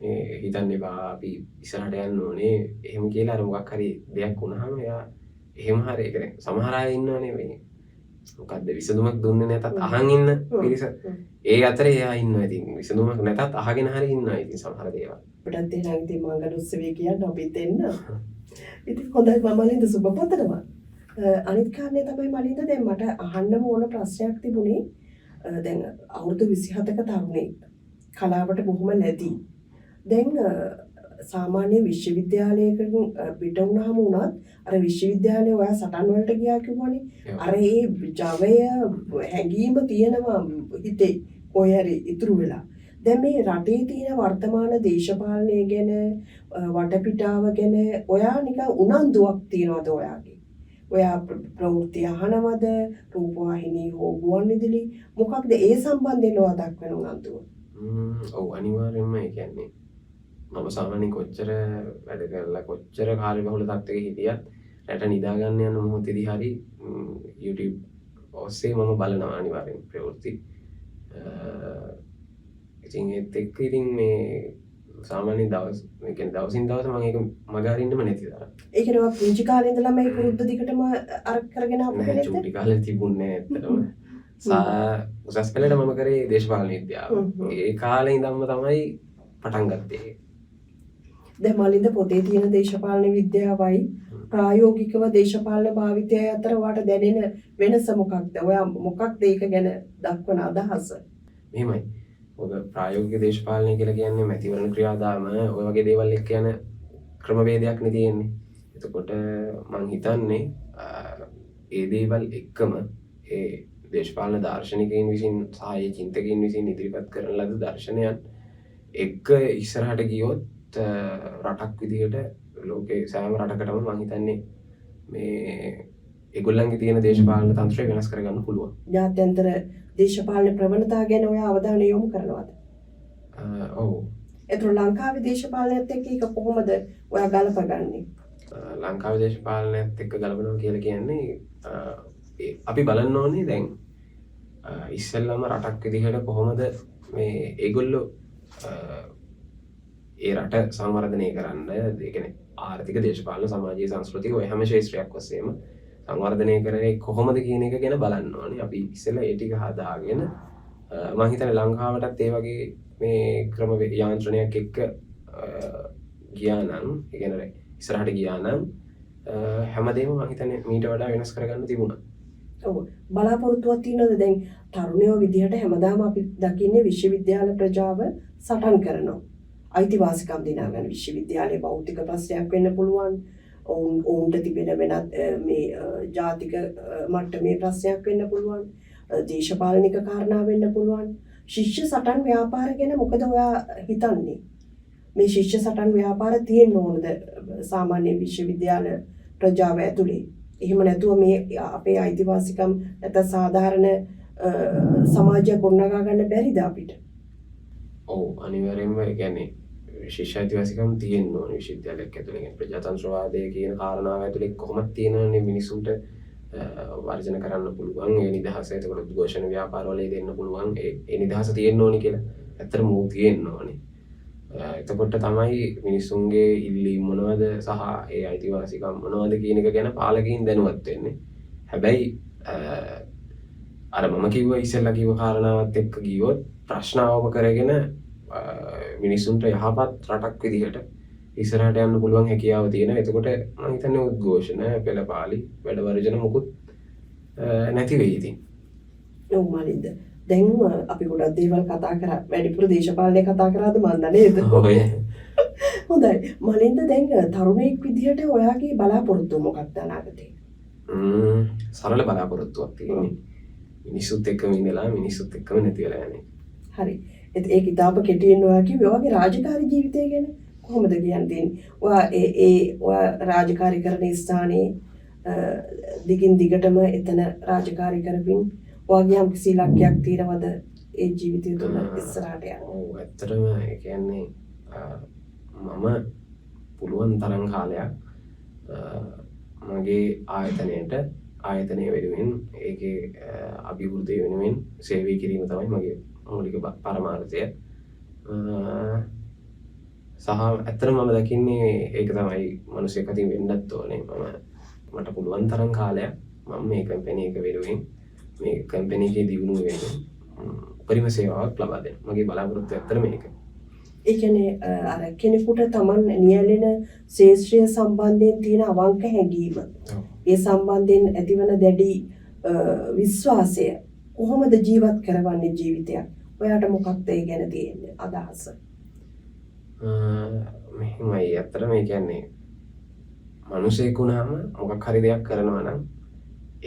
මේ හිතන්න එපා, අපි ඉස්සරහට යන්න ඕනේ එහෙම කියලා. අර මොකක් හරි දෙයක් වුණාම එයා එහෙම හරි, ඒ කියන්නේ සමහර අය ඉන්නවනේ මේ මොකද්ද විසඳුමක් දුන්නේ නැතත් අහන් ඉන්න පිරිස. ඒ අතරේ එයා ඉන්නවා. ඉතින් විසඳුමක් නැතත් අහගෙන හරි ඉන්නවා ඉතින් සමහර දේවල්. අපිටත් එහෙනම් ඉතින් මංගල උත්සවය කියන්න අපිත් එන්න. ඉතින් හොඳයි, මම මලින්ද සුබ පතනවා. අනිත් කාරණේ තමයි මලින්ද, දැන් මට අහන්නම ඕන ප්‍රශ්නයක් තිබුණේ. දැන් අවුරුදු 27ක තරුණයෙක් කලාවට බොහොම ලැබී. දැන් සාමාන්‍ය විශ්වවිද්‍යාලයකින් පිට වුණාම වුණත් අර විශ්වවිද්‍යාලයේ ඔයා සටන් වලට ගියා කිව්වනේ. අර ඒ ජවය හැඟීම තියෙනවා හිතේ කොහේ හරි ඉතුරු වෙලා. දැන් මේ රටේ තියෙන වර්තමාන දේශපාලනය ගැන වටපිටාව ගැන ඔයා නිකන් උනන්දුවක් තියනවද ඔයාගේ? ඔයා ප්‍රවෘත්ති අහනවද? රූපවාහිනී හෝ ගුවන්විදුලි මොකක්ද ඒ සම්බන්ධයෙන් ඔයා දක්වන උනන්දුව? ඔව්, අනිවාර්යෙන්ම. ඒ කියන්නේ මම සාමාන්‍යයෙන් කොච්චර වැඩ කරලා කොච්චර කාර්යබහුල තත්ත්වයක හිටියත් රැට නිදා ගන්න යන මොහොතේදී හරි YouTube ඔස්සේ මම බලනවා අනිවාර්යෙන් ප්‍රවෘත්ති. ඉතින් ඒත් එක්ක ඉතින් මේ සාමාන්‍ය දවස්, ඒ කියන්නේ දවසින් දවස මම ඒක මග අරින්නෙම නැති තරම්. ඒ කියන්නේ ඔයා පුංචි කාලේ ඉඳලම මේ පුරුද්ද දිගටම අර කරගෙන ආපු නැහැ, කෙනෙක්ද? චූටි කාලේ තිබුණේ නැහැ ඇත්තටම. උසස් පෙළට මම කරේ දේශපාලන විද්‍යාව. ඒ කාලේ ඉඳන්ම තමයි පටන් ගත්තේ. දැන් මලින්ද, පොතේ තියෙන දේශපාලන විද්‍යාවයි ප්‍රායෝගිකව දේශපාලන භාවිතයයි අතර ඔයාට දැනෙන වෙනස මොකක්ද? ඔයා මොකක්ද ඒක ගැන දක්වන අදහස? මෙහෙමයි. ඔබ ප්‍රායෝගික දේශපාලනය කියලා කියන්නේ මැතිවරණ ක්‍රියාදාම ඔය වගේ දේවල් එක්ක යන ක්‍රමවේදයක් නේ තියෙන්නේ. එතකොට මං හිතන්නේ ඒ දේවල් එක්කම ඒ දේශපාලන දාර්ශනිකයින් විසින් සහ ඒ චින්තකයින් විසින් ඉදිරිපත් කරන ලද දර්ශනයන් එක්ක ඉස්සරහට ගියොත් රටක් විදිහට ලෝකේ සෑම රටකටම මං හිතන්නේ මේ ඒගොල්ලන්ගේ තියෙන දේශපාලන තන්ත්‍රය වෙනස් කරගන්න පුළුවන්. ජාත්‍යන්තර දේශපාලන ප්‍රවණතා ගැන ඔයා අවධානය යොමු කරනවද? ඔව්. එතකොට ලංකාවේ දේශපාලනයත් එක්ක ඒක කොහොමද ඔයා ගලපගන්නේ? ලංකාවේ දේශපාලනයත් එක්ක ගලපනවා කියලා කියන්නේ අපි බලන්න ඕනේ දැන් ඉස්සෙල්ලාම රටක් විදිහට කොහොමද මේ ඒගොල්ලෝ ඒ රට සංවර්ධනය කරන්න, ඒ කියන්නේ ආර්ථික, දේශපාලන, සමාජීය, සංස්කෘතික ඔය හැම ක්ෂේත්‍රයක් ඔස්සේම සංවර්ධනය කරන්නේ කොහොමද කියන එක ගැන බලන්න ඕනේ. අපි ඉස්සෙල්ලා ඒ ටික හදාගෙන මං හිතන්නේ ලංකාවටත් ඒ වගේ මේ ක්‍රම යාන්ත්‍රණයක් එක්ක ගියා නම්, ඒ කියන්නේ ඉස්සරහට ගියා නම් හැමදේම මං හිතන්නේ මීට වඩා වෙනස් කරගන්න තිබුණා. ඔව්, බලාපොරොත්තුවක් තියෙනවද? දැන් තරුණයෝ විදිහට හැමදාම අපි දකින්නේ විශ්වවිද්‍යාල ප්‍රජාව සටන් කරනවා. අයිතිවාසිකම් දිනා ගන්න. විශ්වවිද්‍යාලයේ භෞතික ප්‍රශ්නයක් වෙන්න පුළුවන්. ඔවුන්ට තිබෙන වෙනත් මේ ජාතික මට්ටමේ ප්‍රශ්නයක් වෙන්න පුළුවන්. දේශපාලනික කාරණා වෙන්න පුළුවන්. ශිෂ්‍ය සටන් ව්‍යාපාර ගැන මොකද ඔයා හිතන්නේ? මේ ශිෂ්‍ය සටන් ව්‍යාපාර තියෙන්න ඕනද සාමාන්‍ය විශ්වවිද්‍යාල ප්‍රජාව ඇතුලේ? එහෙම නැතුව මේ අපේ අයිතිවාසිකම් නැත්නම් සාධාරණ සමාජය ගොඩනගා ගන්න බැරිද අපිට? ඔව්, අනිවාර්යෙන්ම. ඒ කියන්නේ විශේෂ අයිතිවාසිකම් තියෙන්න ඕනේ විශ්වවිද්‍යාලයක් ඇතුලේ. කියන්නේ ප්‍රජාතන්ත්‍රවාදය කියන කාරණාව ඇතුලේ කොහොමද තියෙනවනේ මිනිසුන්ට වර්ජන කරන්න පුළුවන් ඒ නිදහස. එතකොට උද්ඝෝෂණ ව්‍යාපාරවල දෙන්න පුළුවන් ඒ නිදහස තියෙන්න ඕනේ කියලා. ඇත්තටම ඌ තියෙන්න ඕනේ. එතකොට තමයි මිනිස්සුන්ගේ ඉල්ලීම් මොනවද සහ ඒ අයිතිවාසිකම් මොනවද කියන එක ගැන පාලකයින් දැනුවත් වෙන්නේ. හැබැයි අර මම කිව්ව ඉස්සෙල්ලා කිව්ව කාරණාවත් එක්ක ගියොත් ප්‍රශ්න අවම කරගෙන මිනිස්සුන්ට යහපත් රටක් විදිහට ඉස්සරහට යන්න පුළුවන් හැකියාව තියෙනවා. එතකොට මම හිතන්නේ උද්ඝෝෂණ, පෙළපාලි, වැඩ වර්ජන මොකුත් නැති වෙයි ඉතින්. ඔව් මලින්ද. දැන් අපි ගොඩක් දේවල් කතා කරා. වැඩිපුර දේශපාලනය කතා කරාද මන් දන්නේ නේද? ඔය. හොඳයි. මලින්ද දැන් තරුණයෙක් විදිහට ඔයාගේ බලාපොරොත්තුව මොකක්ද අනාගතේ? සරල බලාපොරොත්තුවක් තියෙන්නේ. මිනිස්සුත් එක්කම ඉඳලා මිනිස්සුත් එක්කම නැති වෙලා යන්නේ. හරි. ඒක ඉතාම කෙටියෙන් ඔයා කිව්වේ. ඔයාගේ රාජකාරී ජීවිතය ගැන කොහොමද කියන්න තියෙන්නේ? ඔයා ඒ ඒ ඔයා රාජකාරී කරන ස්ථානයේ දිගින් දිගටම එතන රාජකාරී කරමින් ඔයාගේ යම්කිසි ඉලක්කයක් තියෙනවද ඒ ජීවිතය තුළ ඉස්සරහට යන්න? ඔව්, ඇත්තටම ඒ කියන්නේ මම පුළුවන් තරම් කාලයක් මගේ ආයතනය වෙනුවෙන් ඒකේ අභිවෘද්ධිය වෙනුවෙන් සේවය කිරීම තමයි මගේ මූලික පරමාර්ථය. සහ ඇත්තටම මම දකින්නේ ඒක තමයි මිනිස්සෙක් අතින් වෙන්නත් ඕනේ. මට පුළුවන් තරම් කාලයක් මම මේ කම්පැනි එක වෙනුවෙන් මේ කම්පැනි එකේ දියුණුව වෙනුවෙන් උපරිම සේවාවක් ලබා දෙන්න. මගේ බලාපොරොත්තුව ඇත්තටම මේක. ඒ කියන්නේ අර කෙනෙකුට තමන් නියැලෙන ක්ෂේත්‍රය සම්බන්ධයෙන් තියෙන අවංක හැඟීම, ඒ සම්බන්ධයෙන් ඇතිවන දැඩි විශ්වාසය කොහොමද ජීවත් කරවන්නේ ජීවිතයක්? ඔයාට මොකක්ද ඒ ගැන තියෙන්නේ අදහස? මෙහෙමයි, ඇත්තටම ඒ කියන්නේ මිනිසෙක් වුණාම මොකක් හරි දෙයක් කරනවා නම්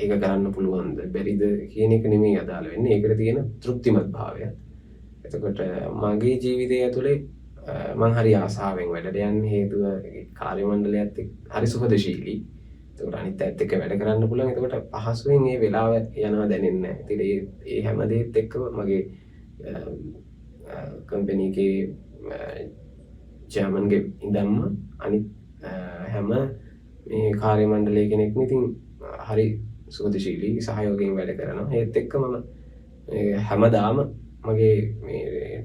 ඒක කරන්න පුළුවන්ද බැරිද කියන එක නෙමෙයි අදාළ වෙන්නේ. ඒකට තියෙන තෘප්තිමත් භාවය. එතකොට මගේ ජීවිතය ඇතුලේ මං හරි ආසාවෙන් වැඩට යන්න හේතුව කාර්ය මණ්ඩලයත් එක්ක හරි සුහදශීලී. එතකොට අනිත් අයත් එක්ක වැඩ කරන්න පුළුවන්. එතකොට පහසුවෙන් ඒ වෙලාව යනවා දැනෙන්නේ නැහැ. ඉතින් ඒ හැම දෙයත් එක්කම මගේ කම්පැනි එකේ චෙයාමන්ගේ ඉඳන්ම අනිත් හැම මේ කාර්ය මණ්ඩලය කෙනෙක්ම ඉතින් හරි සුහදශීලී සහයෝගයෙන් වැඩ කරනවා. ඒත් එක්ක මම හැමදාම මගේ මේ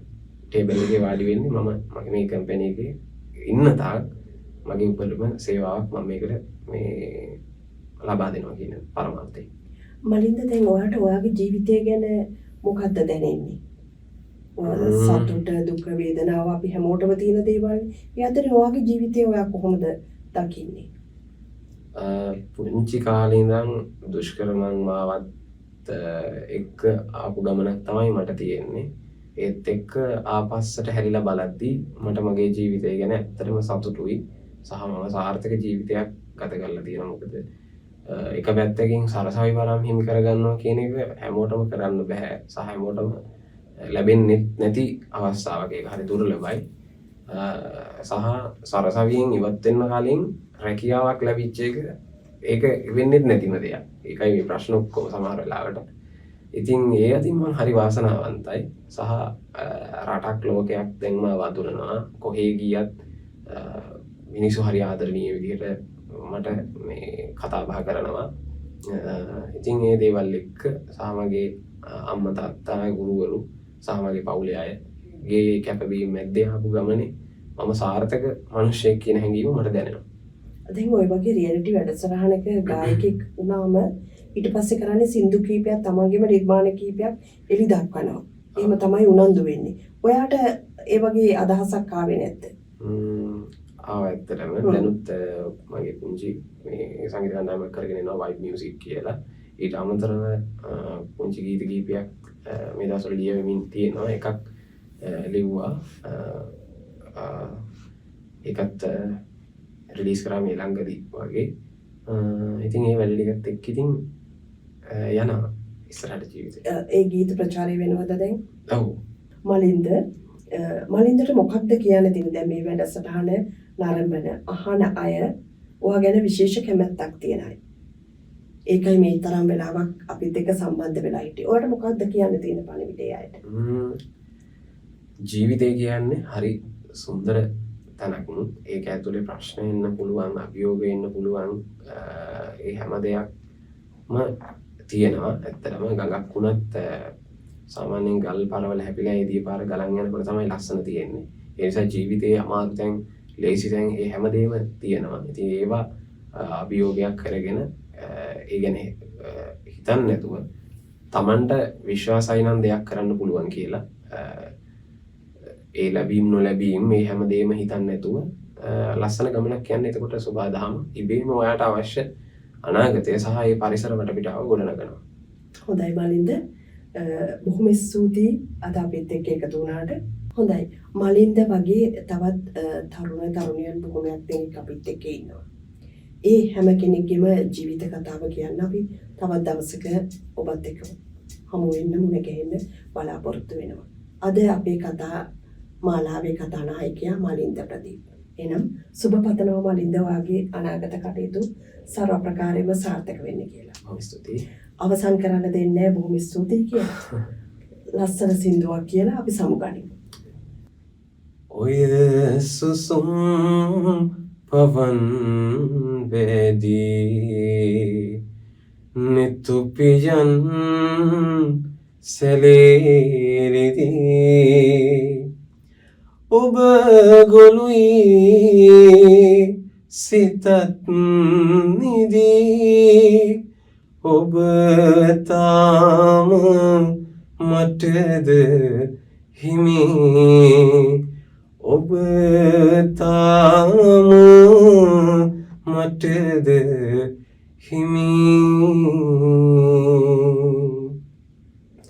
ටේබල් එකේ වාඩි වෙන්නේ මම මගේ මේ කම්පැනි එකේ ඉන්න තාක් මගේ උපරිම සේවාවක් මම මේකට මේ ලබා දෙනවා කියන පරමාර්ථය. මලින්ද දැන් ඔයාට ඔයාගේ ජීවිතය ගැන මොකද්ද දැනෙන්නේ? සතුට, දුක, වේදනාව අපි හැමෝටම තියෙන දේවල්. ඒ අතරේ ඔයාගේ ජීවිතය ඔයා කොහොමද දකින්නේ? පුංචි කාලේ ඉඳන් දුෂ්කරමං මාවත් එක්ක ආපු ගමනක් තමයි මට තියෙන්නේ. ඒත් එක්ක ආපස්සට හැරිලා බලද්දී මට මගේ ජීවිතය ගැන ඇත්තටම සතුටුයි. සහ මම සාර්ථක ජීවිතයක් ගත කරලා තියෙනවා. මොකද එක පැත්තකින් සරසවි වරම් හිමි කරගන්නවා කියන එක හැමෝටම කරන්න බෑ. සහ හැමෝටම ලැබෙන්නේ නැති අවස්ථාවක්. ඒක හරි දුර්ලභයි. සහ සරසවියෙන් ඉවත් වෙන්න කලින් රැකියාවක් ලැබිච්ච එක ඒක වෙන්නෙත් නැතිම දෙයක්. ඒකයි මේ ප්‍රශ්න ඔක්කොම සමහර වෙලාවට. ඉතින් ඒ අතින් මං හරි වාසනාවන්තයි. සහ රටක් ලෝකයක් දැන් මාව අඳුරනවා. කොහේ ගියත් මිනිස්සු හරි ආදරණීය විදිහට මට මේ කතා බහ කරනවා. ඉතින් මේ දේවල් එක්ක සහ මගේ අම්මා තාත්තා ගුරුවරු සහ මගේ පවුලේ අයගේ කැපවීම මැද්දේ ආපු ගමනේ මම සාර්ථක මිනිහෙක් කියන හැඟීම මට දැනෙනවා. දැන් ඔය වගේ රියැලිටි වැඩසටහනක ගායකයෙක් වුණාම ඊට පස්සේ කරන්නේ සින්දු කීපයක් තමන්ගේම නිර්මාණ කීපයක් එලි දක්වනවා. එහෙම තමයි උනන්දු වෙන්නේ. ඔයාට ඒ වගේ අදහසක් ආවේ නැද්ද? ආවා ඇත්තටම. දැනුත් මගේ පුංචි මේ සංගීත කණ්ඩායමක් කරගෙන එනවා වයිබ් මියුසික් කියලා. ඊට අමතරව පුංචි ගීත කීපයක් මේ දවස්වල ලියවෙමින් තියෙනවා. එකක් ලිව්වා. ඒකත් රිලීස් කරා මේ ළඟදී වගේ. ඉතින් ඒ වැඩ ටිකත් එක්ක ඉතින් යනවා ඉස්සරහට ජීවිතේ. ඒ ගීත ප්‍රචාරය වෙනවද දැන්? ඔව්. මලින්දට මොකක්ද කියන්න තියෙන්නේ? දැන් මේ වැඩසටහන නරඹන අහන අය ඔයා ගැන විශේෂ කැමැත්තක් තියෙන අය. ඒකයි මේ තරම් වෙලාවක් අපිත් එක්ක සම්බන්ධ වෙලා හිටියේ. ඔයාට මොකක්ද කියන්න තියෙන පණිවිඩය අයට? ජීවිතය කියන්නේ හරි සුන්දර තැනක්. ඒක ඇතුලේ ප්‍රශ්න එන්න පුළුවන්, අභියෝග එන්න පුළුවන්, ඒ හැම දෙයක්ම තියෙනවා. ඇත්තටම ගඟක් වුණත් සාමාන්‍යයෙන් ගල් පරවල හැපිලා ඒ දිය පාර ගලන් යනකොට තමයි ලස්සන තියෙන්නේ. ඒ නිසා ජීවිතයේ අමාරු තැන්, ලේසි තැන් ඒ හැම දෙයක්ම තියෙනවා. ඉතින් ඒවා අභියෝගයක් කරගෙන ඒ ගැන හිතන්නේ නැතුව තමන්ට විශ්වාසයි නම් දෙයක් කරන්න පුළුවන් කියලා ඒ ලැබීම් නොලැබීම් මේ හැම දෙයක්ම හිතන්නේ නැතුව ලස්සන ගමනක් යන්න. එතකොට සොබා දහම ඉබේම ඔයාට අවශ්‍ය අනාගතය සහ ඒ පරිසර වටපිටාව ගොඩනගනවා. හොඳයි මලින්ද, බොහොම ස්තුතියි අද අපිත් එක්ක එකතු වුණාට. හොඳයි මලින්ද වගේ තවත් තරුණ තරුණියන් බොහොමයක් දෙනෙක් අපිත් එක්ක ඉන්නවා. ඒ හැම කෙනෙක්ගේම ජීවිත කතාව කියන්න අපි තවත් දවසක ඔබත් එක්ක හමු වෙන්න මුණ ගැහෙන්න බලාපොරොත්තු වෙනවා. අද අපේ කතා මාලාවේ කතානායකයා මලින්ද ප්‍රදීප්. එහෙනම් සුබ පතනවා මලින්ද ඔයාගේ අනාගත කටයුතු සර්ව ප්‍රකාරයෙන්ම සාර්ථක වෙන්න කියලා. බොහොම ස්තුතියි. අවසන් කරන්න දෙන්නේ නැහැ, බොහොම ස්තුතියි කියලා. ලස්සන සින්දුවක් කියලා අපි සමුගනිමු. ඔය සුසුම් පවන් වේදී නෙතුපියන් සැලේරිදී ඔබ ගොළුයි සිතත් නිදී ඔබ තාම මටද හිමි ඔබ තාම මටද හිමි.